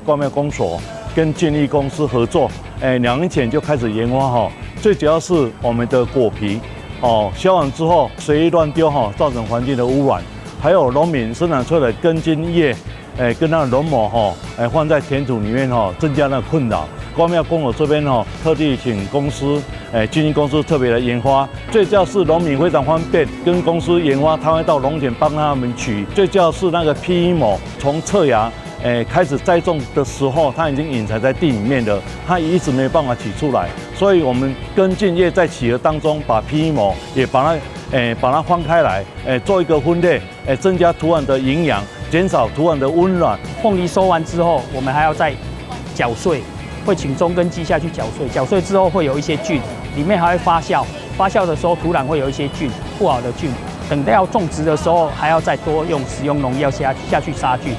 高廟公所跟建立公司合作，2年前就開始研發哈，最主要是我們的果皮哦，削完之後隨意亂丟哈，造成環境的污染，還有農民生產出來的根莖葉，跟那個農膜哈，放在田土裡面哈，增加那個困擾。高廟公所這邊哈，特地請公司，經營公司特別來研發，最主要是農民非常方便，跟公司研發，他會到農田幫他們取。最主要是那個 PE 膜，從側芽，開始栽種的時候，它已經隱藏在地裡面了，它一直沒辦法取出來，所以我們根莖葉在起的當中，把 PE 膜也把它翻開來，做一個分類，增加土壤的營養，減少土壤的溫暖。鳳梨收完之後，我們還要再攪碎。會請中耕機下去攪碎，攪碎之後會有一些菌，裡面還會發酵，發酵的時候土壤會有一些菌，不好的菌。等到要種植的時候，還要再多用使用農藥下去殺菌，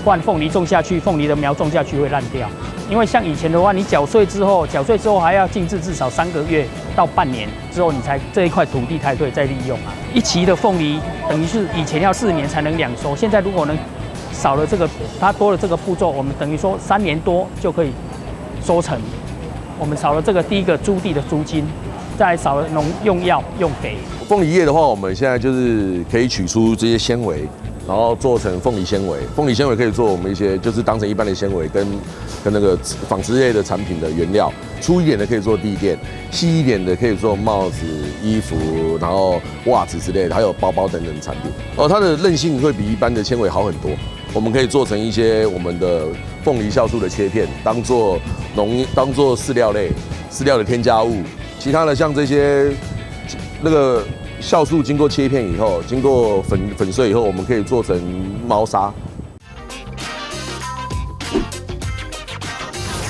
不然鳳梨種下去，鳳梨的苗種下去會爛掉。因為像以前的話，你攪碎之後，攪碎之後還要靜置至少3個月到半年之後，你才這一塊土地才可以再利用啊。一期的鳳梨等於是以前要4年才能兩收，現在如果能少了這個，它多了這個步驟，我們等於說3年多就可以收成。我們少了這個第一個租地的租金，再少了農用藥用肥。鳳梨葉的話，我們現在就是可以取出這些纖維，然後做成鳳梨纖維。鳳梨纖維可以做我們一些，就是當成一般的纖維，跟那個紡織類的產品的原料。粗一點的可以做地墊，細一點的可以做帽子、衣服，然後襪子之類的，還有包包等等產品。哦，它的韌性會比一般的纖維好很多。我們可以做成一些我們的鳳梨酵素的切片，當做飼料類、飼料的添加物。其他的像這些那個酵素經過切片以後，經過粉碎以後，我們可以做成貓砂。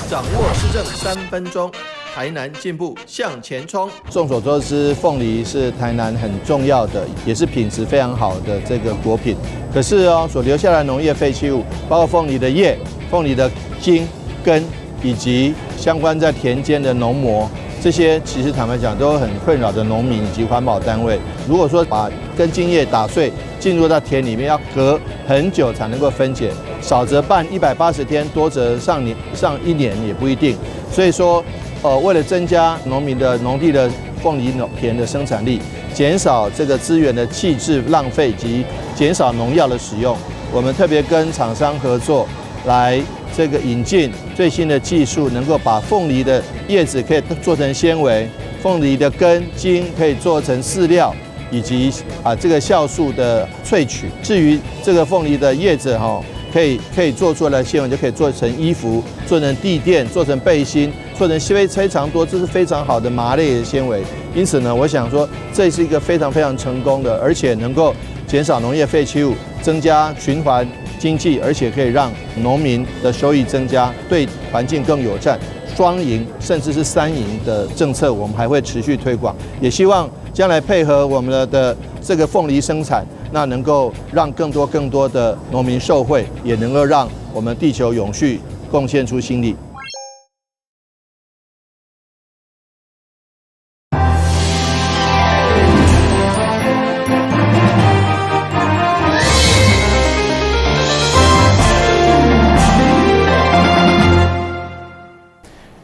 掌握市政3分鐘，台南進步向前衝。眾所周知，鳳梨是台南很重要的，也是品質非常好的這個果品。可是哦，所留下來的農業廢棄物，包括鳳梨的葉、鳳梨的莖、根，以及相關在田間的農膜，這些其實坦白講都很困擾的農民以及環保單位。如果說把根莖葉打碎進入到田裡面，要隔很久才能夠分解，少則半180天，多則上年上一年也不一定。所以說，為了增加農民的農地的鳳梨農田的生產力，減少這個資源的棄置浪費及減少農藥的使用，我們特別跟廠商合作，來這個引進最新的技術，能夠把鳳梨的葉子可以做成纖維，鳳梨的根莖可以做成飼料，以及這個酵素的萃取。至於這個鳳梨的葉子哈，可以做出來的纖維就可以做成衣服、做成地墊、做成背心、做成纖維非常多，這是非常好的麻類的纖維。因此呢，我想說這是一個非常非常成功的，而且能夠減少農業廢棄物，增加循環經濟，而且可以讓農民的收益增加，對環境更友善，雙贏甚至是三贏的政策，我們還會持續推廣。也希望將來配合我們的這個鳳梨生產，那能夠讓更多更多的農民受惠，也能夠讓我們地球永續貢獻出心力。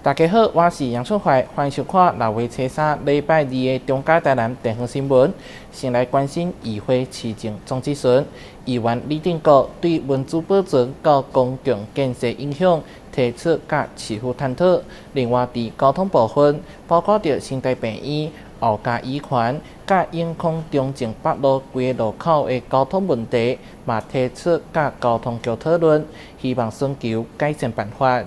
大家好，我是楊春懷，歡迎收看6月初三禮拜二的中嘉台南地方新聞。先來關心議會市政總質詢，議員李定國對文資保存佮公共建設影響提出佮市府探討。另外，佇交通部分，包括著新台病院、後加醫環、佮永康中正北路規个路口的交通問題，嘛提出佮交通局討論，希望尋求改善辦法。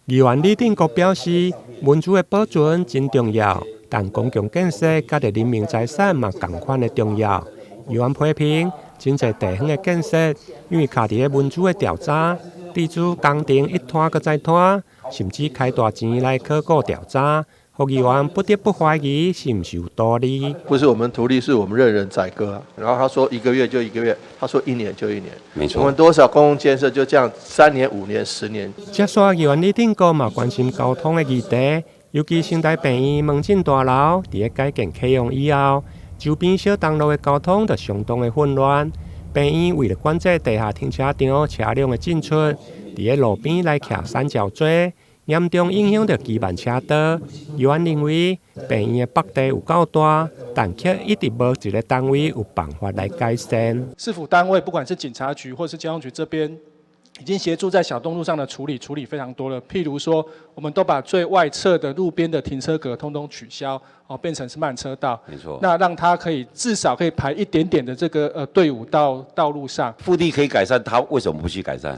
議員李定國表示，文資的保存真重要，但公共建設佮著人民財產嘛仝款的重要。議員批評，真濟地方的建設，因為卡佇咧文資的調查，地主工程一拖閣再拖，甚至開大錢來考古調查，予議員不得不懷疑是毋是有圖利。不是我們圖利，是我們任人宰割啊。然後他說一個月就一個月，他說一年就一年，沒錯。我們多少公共建設就這樣3年、5年、10年。接續議員李定國嘛關心交通的議題，尤其新台病院門診大樓佇咧改建啟用以後，周邊小東路的交通就相當的混亂。病院為了管制地下停車場車輛的進出，佇咧路邊來徛三角錐，嚴重影響著機慢車道。議員認為，病院的腹地有夠大，但卻一直無一个單位有辦法來改善。市府單位，不管是警察局或是交通局這邊，已經協助在小東路上的處理，處理非常多了。譬如說，我們都把最外側的路邊的停車格通通取消，哦，變成是慢車道。沒錯。那讓它可以至少可以排一點點的這個隊伍到道路上。腹地可以改善，他為什麼不去改善？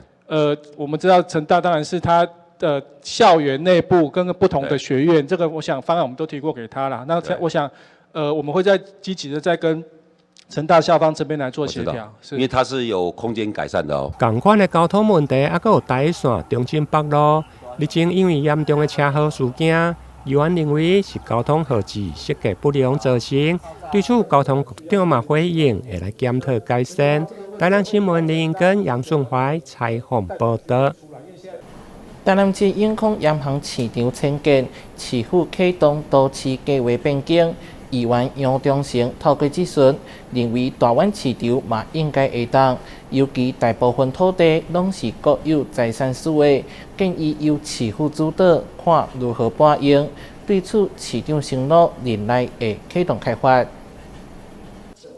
我們知道成大當然是他的校園內部跟不同的學院，這個我想方案我們都提過給他了。那我想，我們會再積極的再跟成大校方這邊來做協調，因為它是有空間改善的哦。仝款的交通問題，猶閣有台一線中正北路，日前因為嚴重的車禍事件，議員認為是交通號誌設計不良造成。對此，交通局長嘛回應，會來檢討改善。台南新聞林根楊順懷採訪報導。台南市永康鹽行市場遷建，市府啟動都市計畫變更。議員楊忠誠透過質詢，認為大灣市場嘛應該會當，尤其大部分土地攏是國有財產署的，建議由市府主導，看如何撥用。對此，市長承諾年內會啟動開發。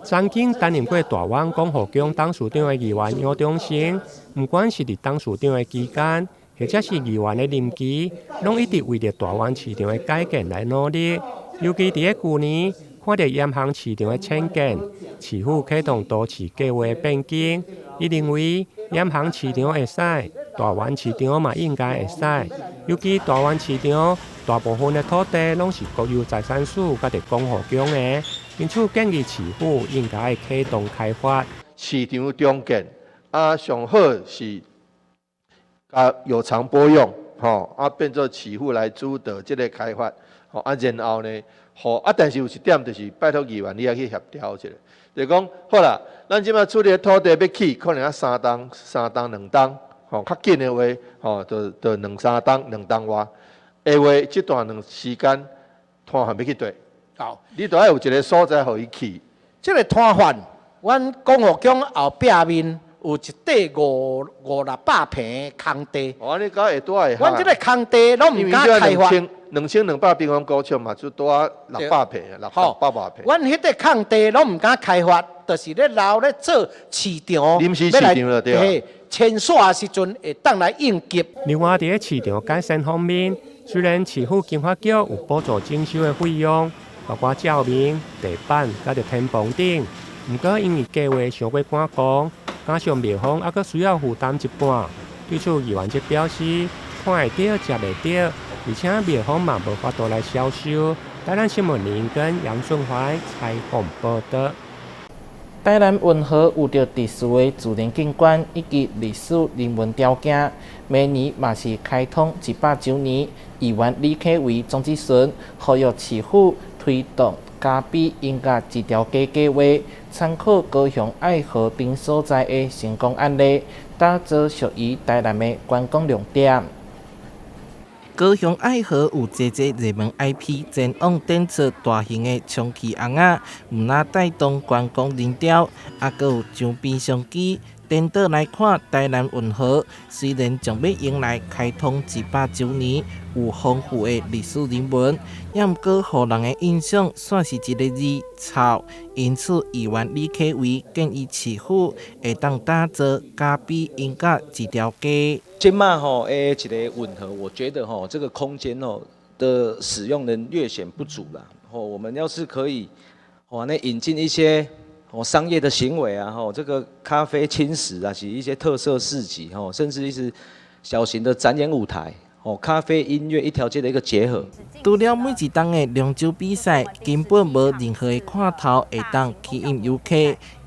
曾經擔任過大灣港護宮董事長的議員楊忠誠，毋管是佇董事長的期間，或者是議員的任期，攏一直為著大灣市場的改建來努力。尤其佇咧舊年，看著鹽行市場的遷建，市府啟動都市計畫變更，伊認為鹽行市場會使，大灣市場嘛應該會使。尤其大灣市場大部分的土地攏是國有財產署佮著港護宮的，因此建議市府應該啟動開發。市場重建啊，上好是啊有償撥用，吼啊變做市府來主導這个開發。吼啊，然後呢，吼啊，但是有一點就是拜託議員你愛去協調一下，就是講好啦，咱這擺處理的土地欲起，可能愛三冬、三冬兩冬，吼較緊的話，吼就兩三冬、兩冬外的話，這段兩時間攤販欲去佗？好，你都愛有一个所在予伊去。這个攤販，阮港護宮後壁面有一塊五五六百坪空地。哦，你講會拄會。阮這个空地攏毋敢開發。 2200平方公尺嘛，就拄仔600坪，600外坪。阮彼塊空地攏毋敢開發，就是咧留咧做市場。臨時市場了對。嘿，遷徙的時陣會當來應急。另外，佇咧市場改善方面，雖然市府經發局有補助整修的費用，包括照明、地板佮著天棚頂，毋過因為計劃傷過趕工，加上廟方猶閣需要負擔一半，對此議員則表示看會著，食袂著。而且廟方嘛無法度來銷售。台南新聞林根楊順懷採訪報導。台南運河有著特殊的自然景觀以及歷史人文條件，明年嘛是開通100週年。議員李啟維總質詢，呼籲市府推動咖啡音樂一條街計劃，參考高雄愛河等所在的成功案例，打造屬於台南的觀光亮點。高雄愛河有濟濟熱門 IP 前往展出大型的充氣尪仔，毋但帶動觀光人潮，猶閣有長邊相機顛倒來看台南運河。雖然將欲迎來開通100週年，有豐富的歷史人文，也毋過予人的印象煞是一个字臭。因此，議員李啟維建議市府會當打造咖啡音樂一條街。這馬吼，的一个運河，我覺得吼，這個空間吼的使用人略顯不足啦。吼，我們要是可以，吼，那引進一些哦商業的行為啊，吼，這個咖啡輕食啊，是一些特色市集，吼，甚至一些小型的展演舞台，哦，咖啡音樂一條街的一個結合。除了每一冬的龍舟比賽，根本無任何的看頭會當吸引遊客。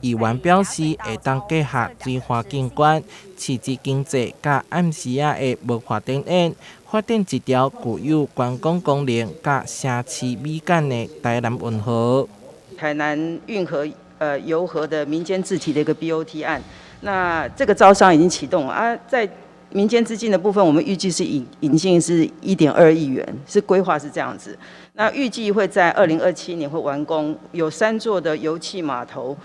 議員表示，會當結合水岸景觀、市集經濟佮暗時仔的文化展演，發展一條具有觀光功能佮城市美感的台南運河。台南運河遊河的民間自提的一個 BOT 案，那這個招商已經啟動啊，在民間資金的部分，我們預計是引進是1.2億元，是規劃是這樣子。那預計會在2027年會完工，有三座的遊憩碼頭，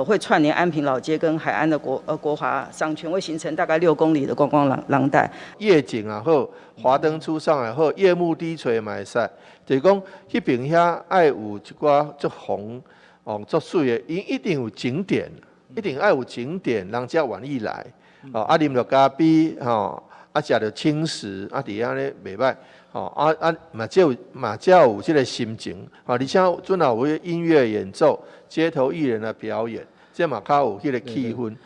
會串聯安平老街跟海岸的國華商圈，會形成大概6公里的觀光廊帶。夜景也好，華燈初上也好，夜幕低垂嘛會使。就是講，彼邊遐愛有一寡足紅哦足媠的，𪜶一定有景點，一定愛有景點，人才願意來。哦，啊，啉著咖啡，吼，啊，食著輕食，啊，佇遐咧袂䆀，吼，啊啊，嘛才有嘛才有這个心情，吼，而且陣也有音樂演奏、街頭藝人的表演，這嘛較有彼个氣氛。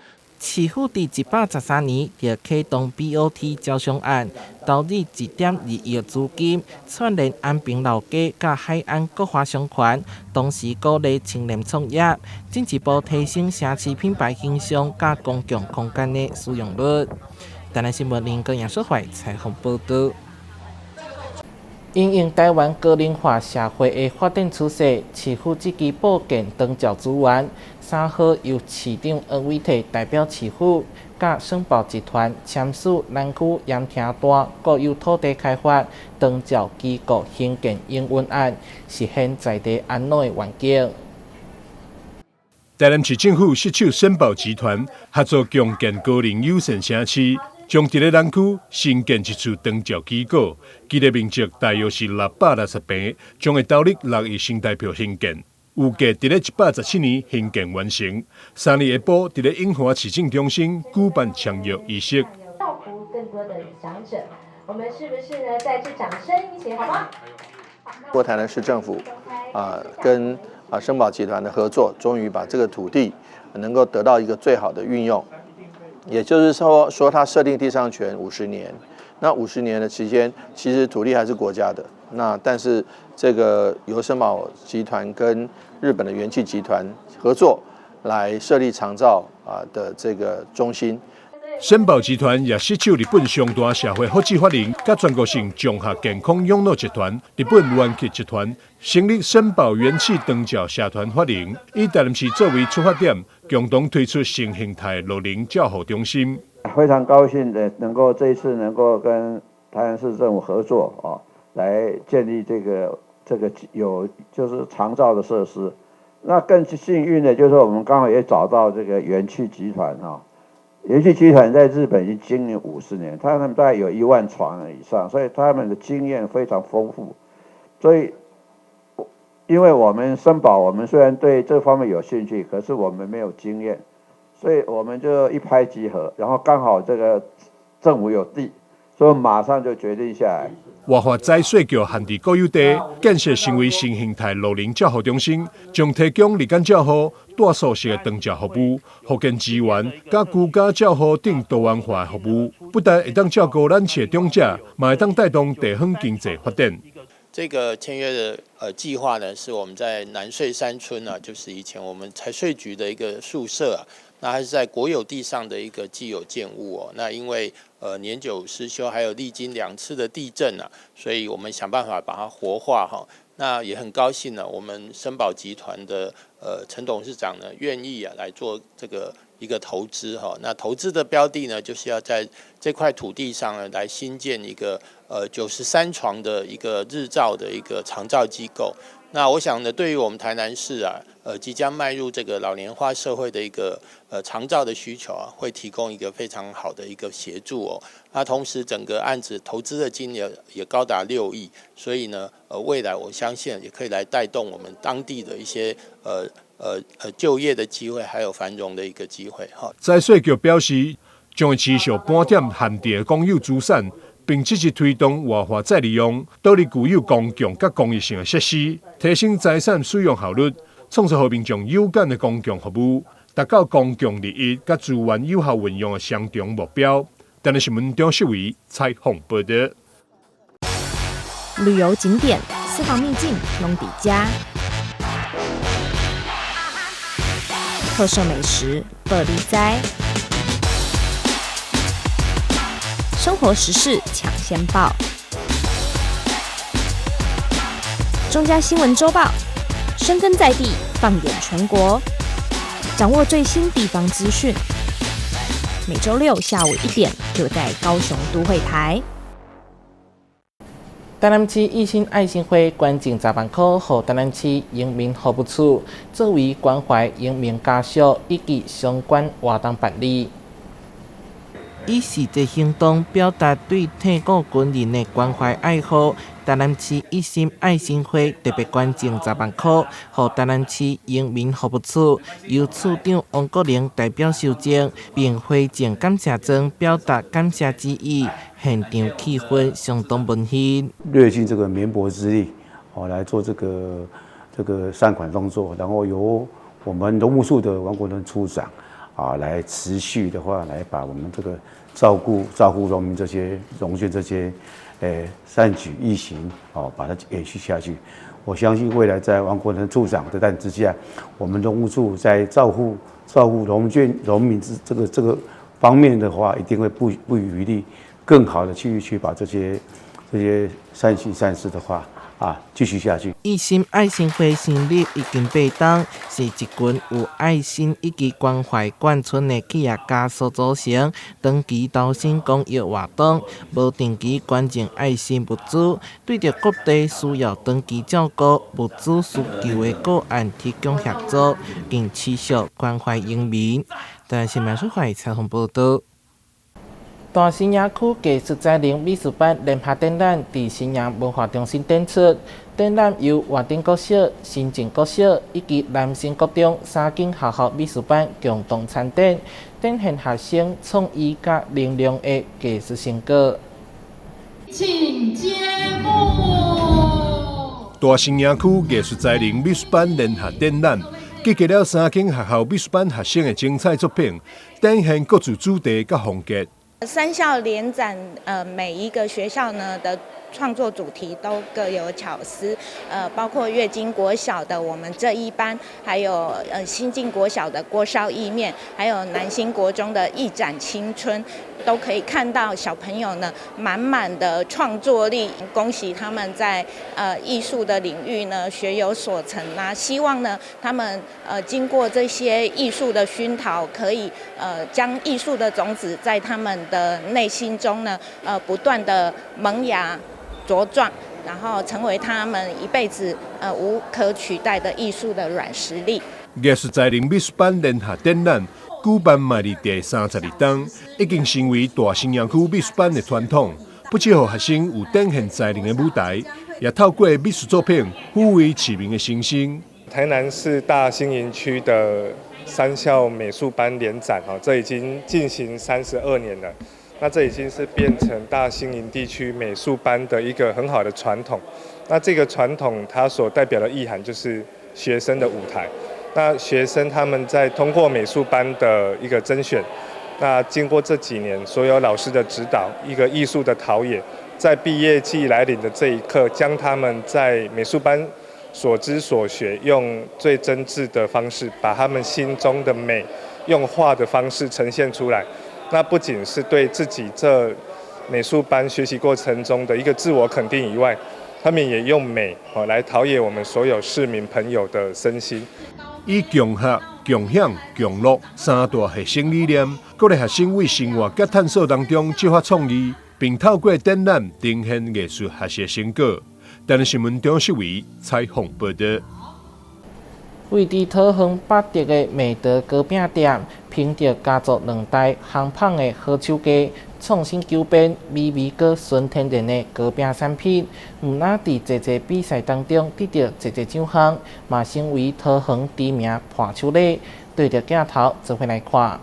市府佇113年就啟動 BOT 招商案，投入1.2億資金，串聯安平老街佮海岸國華商圈，同時鼓勵青年創業，進一步提升城市品牌形象佮公共空間的使用率。台南新聞林根楊淑懷採訪報導。因應台灣高齡化社會的發展趨勢，市府積極布建長照資源。3號由市長黃偉哲代表市府，佮森寶集團簽署南區鹽埕段國有土地開發長照機構興建營運案，實現在地安老的願景。台南市政府攜手森寶集團合作共建高齡友善城市，將佇咧南區新建一處長照機構，基地面積大約是660坪，將會投入6億新台票興建，預計佇咧117年興建完成。3日下晡，佇咧永華市政中心舉辦簽約儀式。造福更多的長者，我們是不是呢？再次掌聲一起，好嗎？過台南市政府啊，跟森寶集團的合作，終於把這個土地能夠得到一個最好的運用。也就是說，他設定地上權五十年，那五十年的期間，其實土地還是國家的。那但是這個由森寶集團跟日本的元氣集團合作，來設立長照的這個中心。森寶集團也攜手日本上大社會福祉法人，佮全國性綜合健康養老集團日本元氣集團，成立森寶元氣長照社團法人，以台南市作為出發點，共同推出新形態樂齡照護中心。非常高興的能夠這一次能夠跟台南市政府合作啊，來建立這個有就是長照的設施。那更幸運的就是我們剛好也找到這個元氣集團哈。元氣集團在日本已經經營50年，他們大概有1萬床以上，所以他們的經驗非常豐富。所以，因為我們森寶，我們雖然對這方面有興趣，可是我們沒有經驗，所以我們就一拍即合，然後剛好這個政府有地，所以馬上就決定下來。活化財稅局限制國有地，建設成為新形態樂齡照護中心，將提供日間照護、住宿式的長照服務、復健資源，佮居家照護等多元化服務，不但會當照顧咱市的長者，嘛會當帶動地方經濟發展。這個簽約的計劃呢，是我們在南稅三村啊，就是以前我們財稅局的一個宿舍啊，那還是在國有地上的一個既有建物哦。那因為年久失修，還有歷經2次的地震啊，所以我們想辦法把它活化哈。那也很高興呢，我們森寶集團的陳董事長呢，願意啊來做這個一個投資哈。那投資的標的呢，就是要在這塊土地上呢，來新建一個93床的一個日照的一個長照機構。那我想呢，對於我們台南市啊，即將邁入這個老年化社會的一個長照的需求啊，會提供一個非常好的一個協助哦。那同時，整個案子投資的金額也高達6億，所以呢，未來我相信也可以來帶動我們當地的一些就業的機會，還有繁榮的一個機會哈。財稅局表示，將會持續盤點限地的公有資產，並積極推動活化再利用，導入具有公共佮公益性的設施，提升財產使用效率，創造予民眾有感的公共服務，達到公共利益佮資源有效運用的雙重目標。台南新聞張秀偉採訪報導。旅遊景點、私房秘境，攏佇遮；特色美食，報你知；生活時事搶先報，中嘉新聞週報，深耕在地，放眼全國，掌握最新地方資訊。每周六下午1點，就在高雄都會台。台南市一心愛心會捐贈10萬箍，予台南市榮民服務處，作為關懷榮民家屬以及相關活動辦理。以實際行動表達對退伍軍人的關懷愛護。台南市一心愛心會特別捐贈10萬箍，予台南市榮民服務處，由處長王國玲代表受贈，並回贈感謝狀，表達感謝之意。現場氣氛相當溫馨。略盡這個綿薄之力，哦，來做這個善款動作，然後由我們農務處的王國倫處長啊，來持續的話，來把我們這個照顧農民這些榮眷這些，善舉義行，哦，把它延續下去。我相信未來在王國倫處長的帶領之下，我們農務處在照顧農眷農民之這個方面的話，一定會不遺餘力，更好的去把這些善行善事的話啊，繼續下去。一心愛心會成立已經8冬，是一群有愛心以及關懷眷村的企業家所組成，長期投身公益活動，無定期捐贈愛心物資，對著各地需要長期照顧物資需求的個案提供協助，並持續關懷榮民。台視新聞採訪報道。大新營區藝術才能美術班聯合展覽佇新營文化中心展出。展覽由活頂國小、新靖國小以及南新國中三間學校美術班共同參展，展現學生創意佮能量的藝術成果。請揭幕。大新營區藝術才能美術班聯合展覽，集結了三間學校美術班學生的精彩作品，展現各自主題佮風格。三校聯展，每一個學校呢的創作主題都各有巧思，包括躍進國小的我們這一班，還有新進國小的鍋燒意麵，還有南新國中的一展青春，都可以看到小朋友呢滿滿的創作力。恭喜他們在藝術的領域呢學有所成啊！希望呢他們經過這些藝術的熏陶，可以將藝術的種子在他們的內心中呢不斷的萌芽茁壯，然後成為他們一輩子無可取代的藝術的軟實力。藝術才能美術班聯合展覽舉辦嘛佇第32冬，已經成為大新營區美術班的傳統。不只予學生有展現才能的舞台，也透過美術作品撫慰市民的心聲。台南市大新營區的三校美術班聯展，哈，這已經進行32年了。那這已經是變成大新營地區美術班的一個很好的傳統。那這個傳統它所代表的意涵就是學生的舞台。那學生他們在通過美術班的一個甄選，那經過這幾年所有老師的指導，一個藝術的陶冶，在畢業季來臨的這一刻，將他們在美術班所知所學，用最真摯的方式，把他們心中的美，用畫的方式呈現出來。那不僅是對自己這美術班學習過程中的一個自我肯定以外，他們也用美哦來陶冶我們所有市民朋友的身心。以共學、共享、共樂三大核心理念，鼓勵學生為生活佮探索當中激發創意，並透過展覽呈現藝術學習成果。台視新聞張世偉採訪報道。位佇桃園八德的美德糕餅店，憑著家族兩代烘焙的好手藝，創新求變美味閣純天然的糕餅產品，毋但佇濟濟比賽當中得著濟濟獎項，嘛成為桃園知名伴手禮。對著鏡頭做伙來看。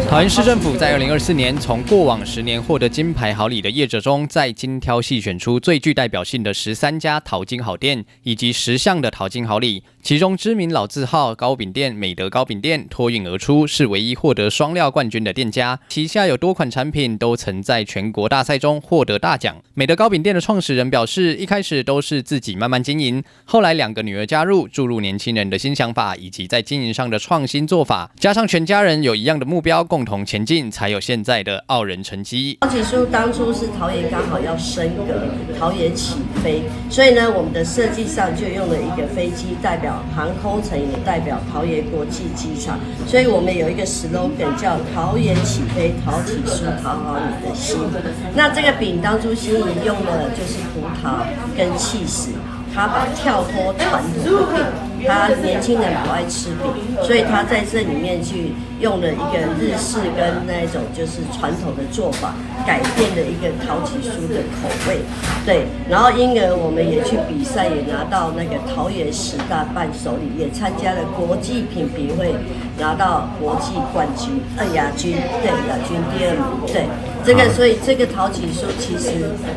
桃園市政府在2024年從過往10年獲得金牌好禮的業者中，再精挑細選出最具代表性的13家淘金好店以及10項的淘金好禮。其中知名老字號糕餅店美德糕餅店脫穎而出，是唯一獲得雙料冠軍的店家。旗下有多款產品都曾在全國大賽中獲得大獎。美德糕餅店的創始人表示，一開始都是自己慢慢經營，後來兩個女兒加入，注入年輕人的新想法以及在經營上的創新做法，加上全家人有一樣的目標。標共同前進，才有現在的傲人成績。桃起酥當初是桃園剛好要升格，桃園起飛，所以呢，我們的設計上就用了一個飛機代表航空城，也代表桃園國際機場，所以我們有一個 slogan 叫桃園起飛，桃起酥，討好你的心。那這個餅當初心儀用的就是葡萄跟起司。他把跳脫傳統的餅，他年輕人不愛吃餅，所以他在這裡面去用了一個日式跟那種就是傳統的做法，改變了一個桃起酥的口味。對，然後因而我們也去比賽，也拿到那個桃園十大伴手禮，也參加了國際品評會，拿到國際冠軍，亞軍，對，亞軍第二名，對。這個，所以這個桃起酥其實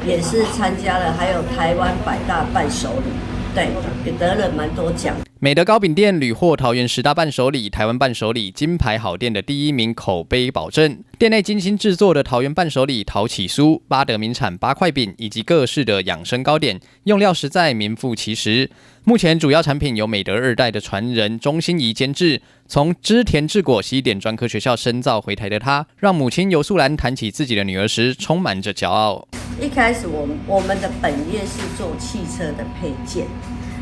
也是參加了，還有台灣百大伴手禮，對，也得了蠻多獎。美德糕餅店屢獲桃園十大伴手禮、台灣伴手禮金牌好店的第一名口碑保證。店內精心製作的桃園伴手禮桃起酥、八德名產八塊餅以及各式的養生糕點，用料實在，名副其實。目前主要產品由美德二代的傳人鍾心怡監製。從織田製果西點專科學校深造回台的她，讓母親游素蘭談起自己的女兒時，充滿着驕傲。一開始我們的本業是做汽車的配件，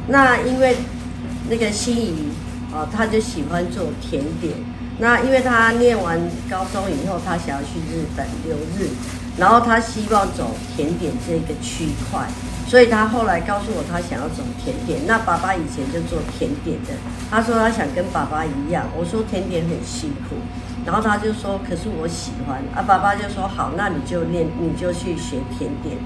那因為那個心儀啊，他就喜歡做甜點。那因為他念完高中以後，他想要去日本留日，然後他希望走甜點這個區塊，所以他後來告訴我，他想要走甜點。那爸爸以前就做甜點的，他說他想跟爸爸一樣。我說甜點很辛苦，然後他就說，可是我喜歡。啊，爸爸就說好，那你就練，你就去學甜點。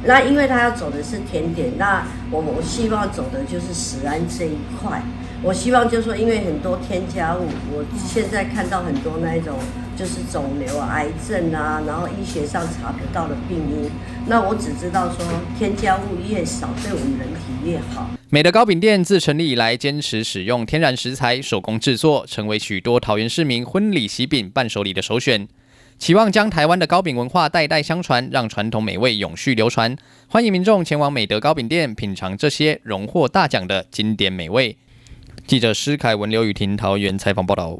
那因為他要走的是甜點，那我希望走的就是食安這一塊。我希望就是說，因為很多添加物，我現在看到很多那一種就是腫瘤啊、癌症啊，然後醫學上查不到的病因。那我只知道說，添加物越少，對我們人體越好。美德糕餅店自成立以來，堅持使用天然食材、手工製作，成為許多桃園市民婚禮喜餅伴手禮的首選。期望將台灣的糕餅文化代代相傳，讓傳統美味永續流傳。歡迎民眾前往美德糕餅店品嘗這些榮獲大獎的經典美味。記者施凱文、劉雨婷桃園採訪報道。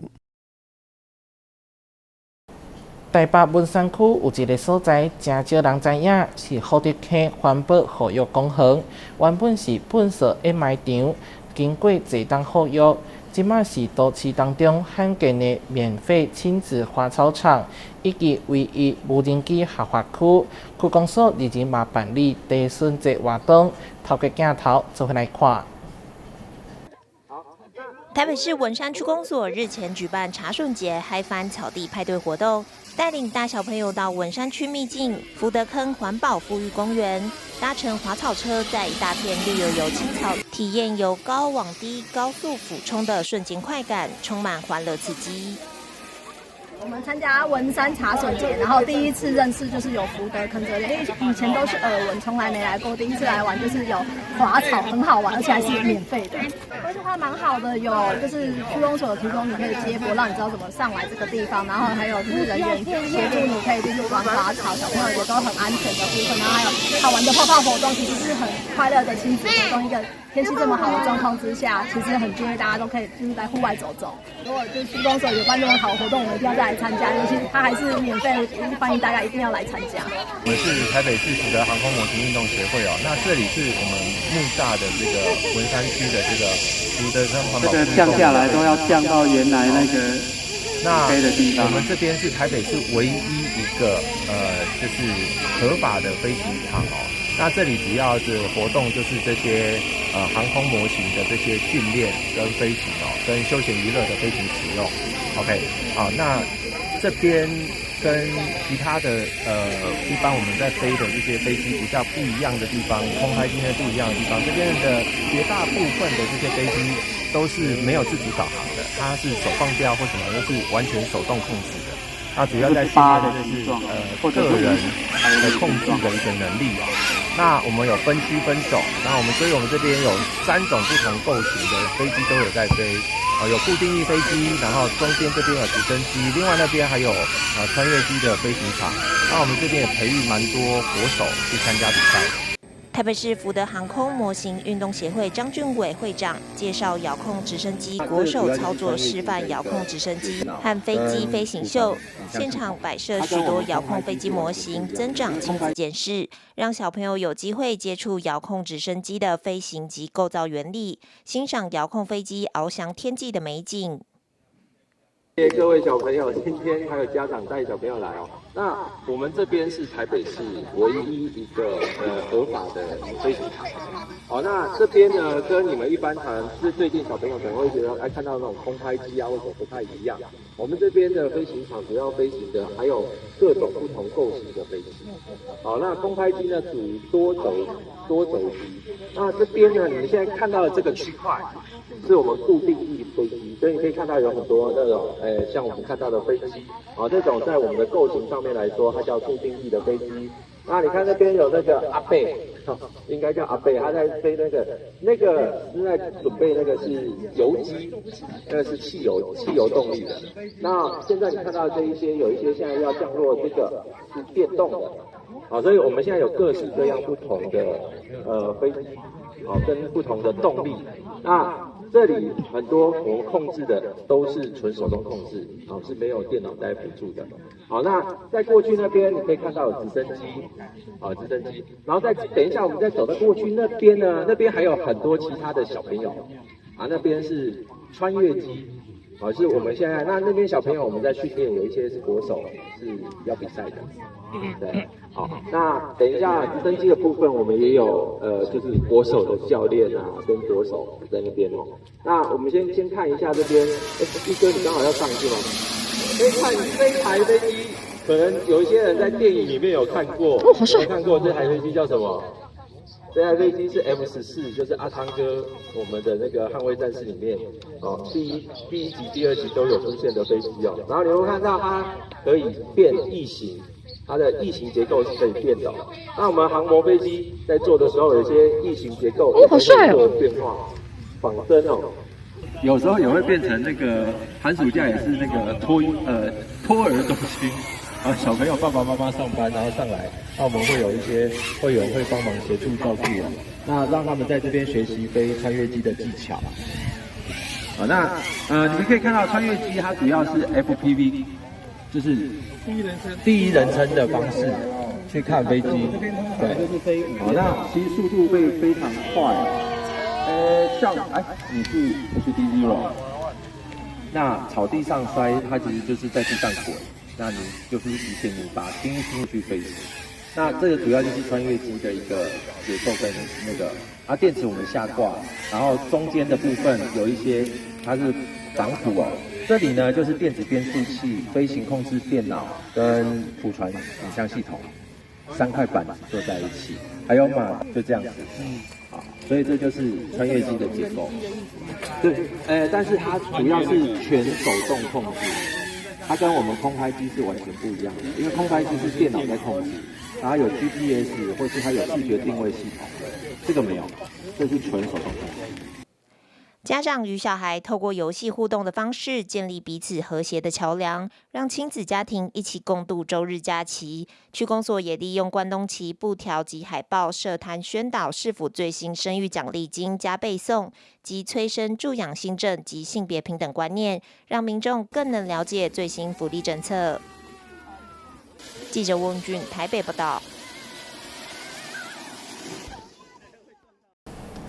台北文山區有一个所在，誠少人知影，是福德坑環保復育公園。原本是糞埽掩埋場，經過濟冬復育，這馬是都市當中罕見的免費親子滑草場，以及唯一無人機合法區。區公所日前嘛辦理地孫節活動，透過鏡頭做伙來看。台北市文山區公所日前舉辦茶筍節嗨翻草地派對活動，帶領大小朋友到文山區秘境福德坑環保復育公園，搭乘滑草車，在一大片綠油油青草，體驗由高往低高速俯衝的瞬間快感，充滿歡樂刺激。我們參加文山茶筍節，然後第一次認識就是有福德坑這裡，因為以前都是耳聞，從來沒來過。第一次來玩就是有滑草，很好玩，而且還是免費的。規劃蠻好的，有就是區公所提供你可以接駁，讓你知道怎麼上來這個地方，然後還有就是人員協助你可以就是玩滑草，小朋友也都很安全的部分，然後還有好玩的泡泡活動，其實是很快樂的親子活動。一個天氣這麼好的狀況之下，其實很建議大家都可以就是在戶外走走。如果就是區公所有辦這種好活動，我們一定要再來參加，尤其它還是免費，歡迎大家一定要來參加。我們是台北市福德航空模型運動協會哦，那這裡是我們木柵的這個文山區的這個福德坑環保。這個降下來都要降到原來那個飛的地方。我們這邊是台北市唯一一個就是合法的飛行場哦。那這裡主要的活動就是這些航空模型的這些訓練跟飛行哦，跟休閒娛樂的飛行使用。OK，好，那這邊跟其他的一般我們在飛的這些飛機比較不一樣的地方，空拍經驗不一樣的地方，這邊的絕大部分的這些飛機都是沒有自主導航的，它是手放掉或什麼，都是完全手動控制的。那主要在訓練的就是個人的控制的一個能力哦。那我們有分區分種，那我們所以我們這邊有3種不同構型的飛機都有在飛，有固定翼飛機，然後中間這邊有直升機，另外那邊還有穿越機的飛行場。那我們這邊也培育蠻多國手去參加比賽。台北市福德航空模型运动协会张俊伟会长介绍遥控直升机国手操作示范遥控直升机和飞机飞行秀，现场摆设许多遥控飞机模型，增长亲子见识，让小朋友有机会接触遥控直升机的飞行及构造原理，欣赏遥控飞机翱翔天际的美景。谢谢各位小朋友，今天还有家长带小朋友来哦。那我们这边是台北市唯一一个合法的飞行场。好，那这边呢跟你们一般谈是最近小朋友可能会觉得哎看到那种空拍机啊或者不太一样。我们这边的飞行场主要飞行的还有各种不同构型的飞机。好，那空拍机呢属于多轴机。那这边呢你们现在看到的这个区块是我们固定翼飞机，所以你可以看到有很多那种像我们看到的飞机啊，这种在我们的构型上面来说，它叫固定翼的飞机。那你看那边有那个阿贝，应该叫阿贝，他在飞那个是在准备那个是油机，那个是汽油动力的。那现在你看到这一些，有一些现在要降落，这个是电动的。好，所以我们现在有各式各样不同的飞机，好，跟不同的动力。那这里很多我们控制的都是纯手动控制，啊，是没有电脑在辅助的。好，那在过去那边你可以看到有直升机，啊，直升机。然后再等一下，我们再走到过去那边呢，那边还有很多其他的小朋友，啊，那边是穿越机，啊，是我们现在那边小朋友我们在训练，有一些是国手，是要比赛的，对。好，那等一下直升机的部分，我们也有就是国手的教练啊，跟国手在那边哦。那我们先看一下这边，一哥你刚好要上去吗？可以看这台飞机，可能有一些人在电影里面有看过，有看过这台飞机叫什么？这台飞机是 M14，就是阿汤哥我们的那个捍卫战士里面哦，第一集、第二集都有出现的飞机哦。然后你会看到它可以变异形。它的异形结构是可以变的。那我们航模飞机在做的时候，有些异形结构也会做变化，仿真哦。有时候也会变成那个寒暑假也是那个托儿中心啊，小朋友爸爸妈妈上班然后上来，那我们会有一些会员会帮忙协助照顾哦，那让他们在这边学习飞穿越机的技巧。啊，那你们可以看到穿越机它主要是 FPV。就是第一人称的方式去看飞机，对，好，那其实速度会非常快。像你是 HD0，那草地上摔，它其实就是在地上滚，那你就是以前你把钉进去飞行。那这个主要就是穿越机的一个结构跟那个，啊，电池我们下挂，然后中间的部分有一些它是挡土哦。这里呢就是电子变速器、飞行控制电脑跟储传影像系统三块板子做在一起，还有马就这样子，好，所以这就是穿越机的结构。对，但是它主要是全手动控制，它跟我们空拍机是完全不一样的，因为空拍机是电脑在控制，然后有 GPS 或是它有视觉定位系统，这个没有，这是纯手动控制。家长与小孩透过游戏互动的方式，建立彼此和谐的桥梁，让亲子家庭一起共度周日假期。区公所也利用关东旗布条及海报设摊宣导市府最新生育奖励金加倍送及催生助养新政及性别平等观念，让民众更能了解最新福利政策。记者翁俊台北报道。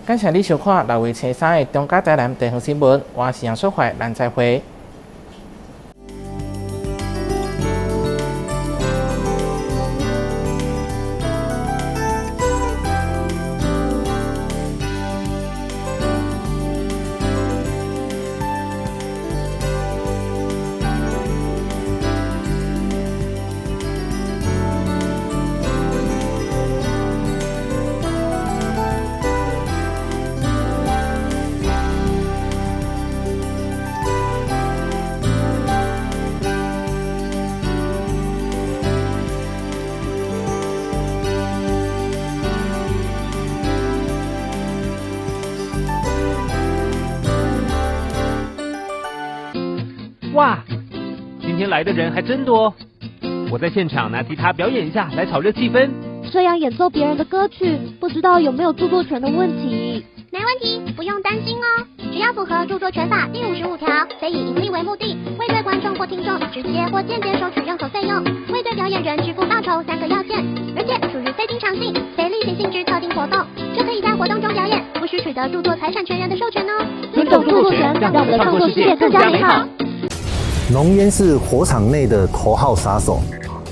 感谢你收看六月初三的中嘉台南地方新闻，我是杨淑怀，咱再会。哇，今天来的人还真多！我在现场拿吉他表演一下，来炒热气氛。這樣演奏別人的歌曲，不知道有沒有著作權的問題？沒問題，不用擔心哦。只要符合著作權法第55條，非以營利為目的，未對觀眾或聽眾直接或間接收取任何費用，未對表演人支付報酬三個要件，而且屬於非經常性、非例行性質特定活動，就可以在活動中表演，無需取得著作財產權人的授權哦。尊重著作權，讓我們的創作世界更加美好。濃煙是火場內的頭號殺手。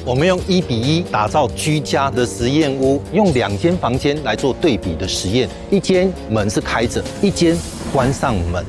我們用1比1打造居家的實驗屋，用兩間房間來做對比的實驗，一間門是開着，一間關上門。